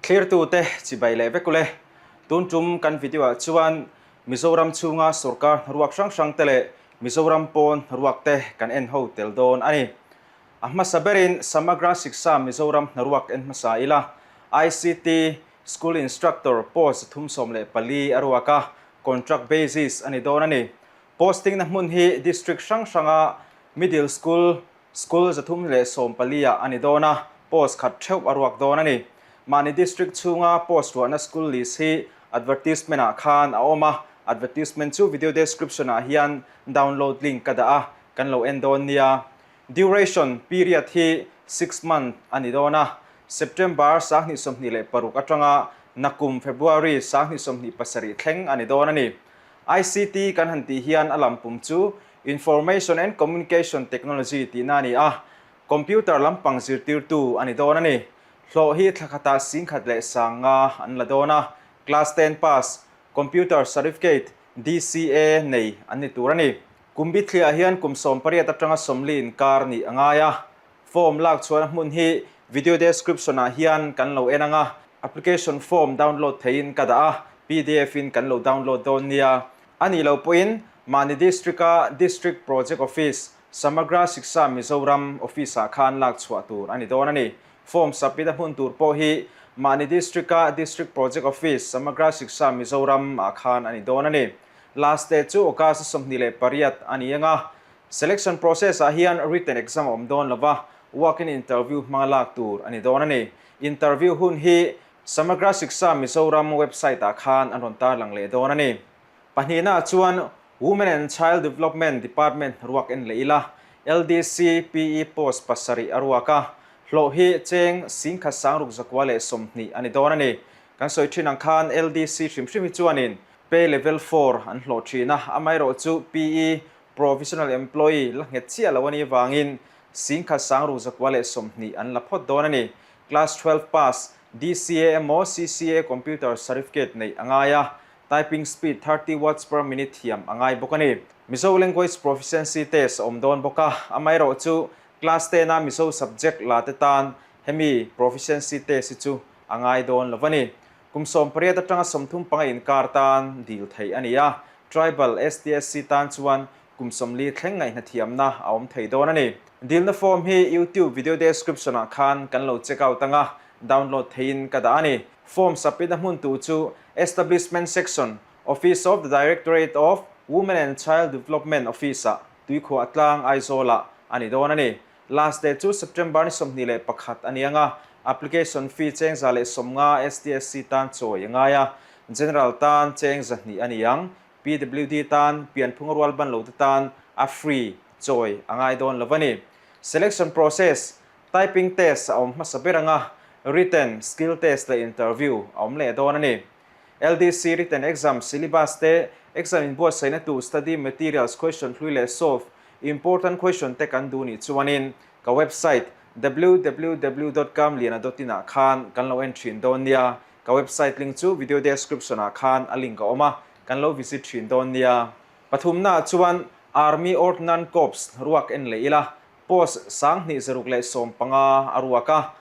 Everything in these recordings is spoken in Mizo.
Thlirtute chibai leh vek ule. Tun tum kan video ah chuan Mizoram chhunga sorkar hnaruak hrang hrang te leh Mizoram pawn hnaruak te kan en ho tel dawn a ni. A hmasa berin Samagra Shiksha Mizoram hnaruak en hmasa ila, ICT School Instructor post 34 a ruak a, contract basis a ni dawn a ni. Posting na hmun hi District hrang hranga Middle School, School 314 ah a ni dawn a, post khat theuh a ruak dawn a ni. Mahni District chhunga post ruahna school list hi advertisement ah khan a awm a, advertisement chu video description ah hian download link ka dah a, kan lo en dawn nia. Duration, period, hi 6 month a ni dawn a, September 2026 atanga nakum February 2027 thleng a ni dawn a ni. ICT kan han tih hian a lampum chu Information and Communication Technology tihna a ni a, computer lampang zirtirtu a ni dawn a ni. Hlawh hi thla khatah 10,050 an la dawn a, Class 10 pass, Computer Certificate, DCA, nei an ni tur a ni. Kum bithliah hian kum 18 atanga 40 inkar nih a ngai a, form lak chhuahna hmun hi video description ah hian kan lo en ang a, application form download theihin ka dah a, pdf in kan lo download dawn nia. A nih loh pawhin mahni district a District Project Office, Samagra Shiksha Mizoram Office ah khan lak chhuah tur a ni dawn a ni. Form submit a hmun tur pawh hi mahni district a District Project Office, Samagra Shiksha Mizoram ah khan a ni dawn a ni. Last date chu August 28 a ni ang a, selection process ah hian written exam a awm dawn lova, walk-in interview hmanga lak tur a ni dawn a ni. Interview hun hi Samagra Shiksha Mizoram website ah khan an rawn tarlang leh dawn a ni. Pahnihna ah chuan Women and Child Development Department ruak en leh ila, LDC PE post 7 a ruak a, hlawh hi cheng 16,920 a ni dawn a ni. Kan sawi thin ang khan LDC hrim hrim hi chuanin Pay Level 4 an hlawh thin a, amaherawh chu PE, Provisional Employee, la nghet chiah lo a nih avangin 16,920 an la phawt dawn a ni. Class 12 pass, DCA emaw CCA computer certificate neih a ngai a, typing speed 30 words per minute thiam a ngai bawk a ni. Mizo Language Proficiency Test a awm dawn bawk a, amaherawh chu Class 10 a Mizo subject la te tan hemi proficiency test hi chu a ngai dawn lo a ni. Kum 18 atanga 35 inkar tan dil theih a ni a, Tribal, STSC tan chuan kum 40 thleng ngaihna thiamna a awm thei dawn a ni. Dilna form hi YouTube video description ah khan kan lo check out anga download theihin ka dah a ni. Form submit a hmun tur chu Establishment Section, Office of the Directorate of Women and Child Development Office ah Tuikhuah tlang Aizawl ah a ni dawn a ni. Last date chu September ni 21 a ni anga, application fee cheng 150 STSC tan chawi a ngai a, General tan cheng 200 a ni ang, PWD tan pianphung rual ban lo te tan a free chawi a ngai dawn lo a ni. Selection process, Typing test a awm hmasa ber anga, written, skill test leh interview a awm leh dawn a ni. LDC written exam syllabus te, exam inbuatsaihna tur study materials question hlui leh solve important question te kan duh nih chuanin ka website www dot kamliana dot in ah khan kan lo en thin dawn nia. Ka website link chu video description ah khan a link a awm a, kan lo visit thin dawn nia. Pathumna ah chuan Army Ordnance Corps ruak en leh ila, post 2615 a ruak a.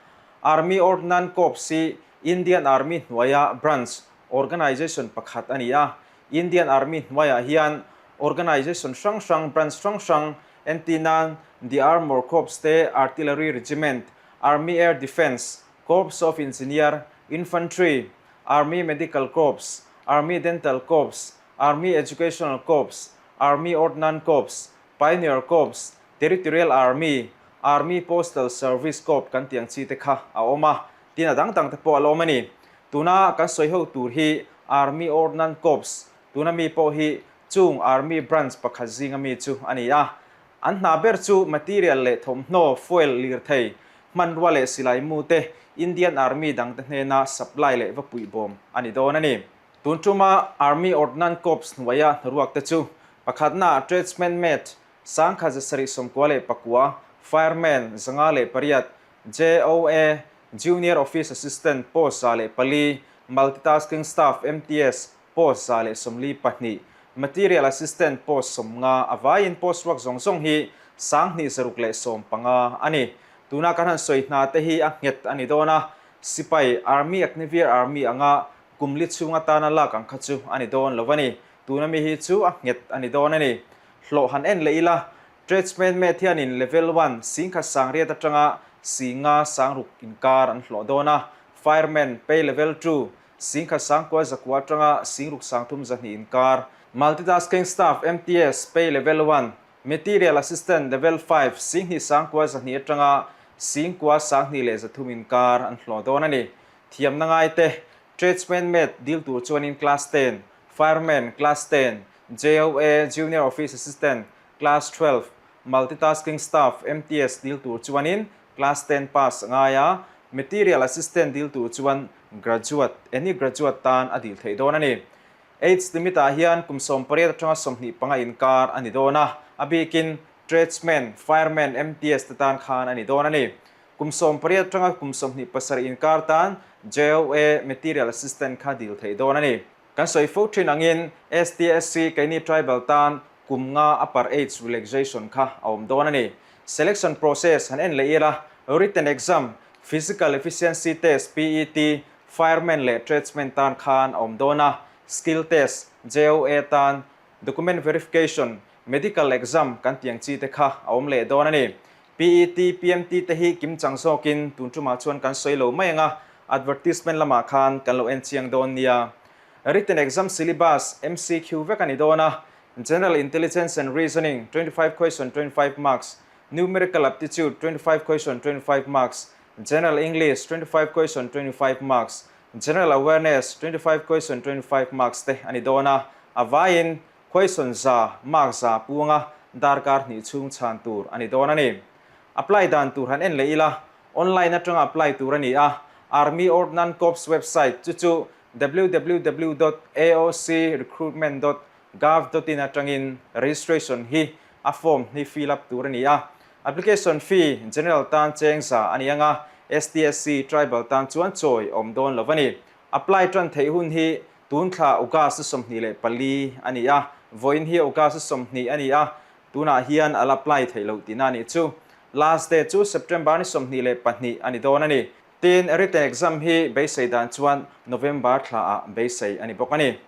Army Ordnance Corps hi Indian Army hnuaia branch organization pakhat a ni a. Indian Army hnuaiah hian organization hrang hrang, branch hrang hrang, entinan The Armour Corps te, Artillery Regiment, Army Air Defence, Corps of Engineer, Infantry, Army Medical Corps, Army Dental Corps, Army Educational Corps, Army Ordnance Corps, Pioneer Corps, Territorial Army, Army Postal Service Corps kan tih ang chi te kha a awm a, tin a dang dang te pawh a la awm a ni. Tuna kan sawi ho tur hi Army Ordnance Corps, tuna mi pawh hi chung Army branch pakhat zinga mi chu a ni a. An hna ber chu material leh thawmhnaw, fuel, lirthei, hmanrua leh silai mu te Indian Army dangte hnena supply leh va puihbawm a ni dawn a ni. Tun tuma Army Ordnance Corps hnuaia hnaruak te chu pakhatna Tradesman Mate 1799, Fireman 508, JOA, Junior Office Assistant, post 104, Multitasking Staff, MTS, post 142, Material Assistant post 50 a vaiin post ruak zawng zawng hi 2615 a ni. Tuna kan han sawi hna te hi a nghet a ni dawn a. Sipai, Army Agniveer Army anga kum li chhung atana lak ang kha chu a ni dawn lo a ni. Tuna mi hi chu a nghet a ni dawn a ni. Hlawh han en leh ila, Tradesman mate hianin Level one, singkhat sangriat atanga singa sangruk inkar an hlawh dawn a, Fireman, Pay Level two, singkhat sangkua zakua atanga singruk sangthum zahnih inkar, Multitasking Staff, MTS, Pay Level one, Material Assistant Level five, singhnih sangkua zahnih atanga singkua sanghnih leh zathum inkar an hlawh dawn a ni. Thiamna ngaite, Tradesman Mate dil tur chuanin Class ten, Fireman, Class ten, JOA, Junior Office Assistant, Class 12, Multitasking Staff, MTS, dil tur chuanin Class ten pass a ngai a, Material Assistant dil tur chuan Graduate, any graduate tan a dil theih dawn a ni. Age limit ah hian kum 18 atanga 25 inkar a ni dawn a, a bikin Tradesman, Fireman, MTS te tan khan a ni dawn a ni. Kum 18 atanga kum 27 inkar tan JOA, Material Assistant kha dil theih dawn a ni. Kan sawi fo thin angin STSC keini tribal tan kum nga upper age relaxation kha a awm dawn a ni. Selection process han en leh ila, written exam, physical efficiency test, PET, fireman leh tradesman tan khan a awm dawn a, skill test, JOA tan, document verification, medical exam kan tiang chi te kha a awm leh dawn a ni. PET, PMT te hi kim chang zawkin tun tumah chuan kan sawi lo mai ang a, advertisement lamah khan kan lo en chiang dawn nia. Written exam syllabus, MCQ vek a ni dawn a, General Intelligence and Reasoning, 25 question, 25 marks, Numerical Aptitude, 25 question, 25 marks, General English, 25 question, 25 marks, General Awareness, 25 question, 25 marks te a ni dawn a, a vaiin question za, mark za puanga darkar hnih chhung chhan tur a ni dawn a ni. Apply dan tur han en leh ila, online atanga apply tur a ni a, Army Ordnance Corps website chu chu www dot aocrecruitment dot gov dot in atangin registration hi a form hi fill up tur a ni a. Application fee general tan cheng za a ni ang a, STSC tribal tan chuan chawi awm dawn lo a ni. Apply tan theih hun hi tun thla August 24 a ni a, vawiin hi August 20 a ni a, tunah hian a la apply theih loh tihna a nih chu. Last day chu September ni 22 a ni dawn a ni. Tin, written exam hi beisei dan chuan November thlaah beisei a ni bawk a ni.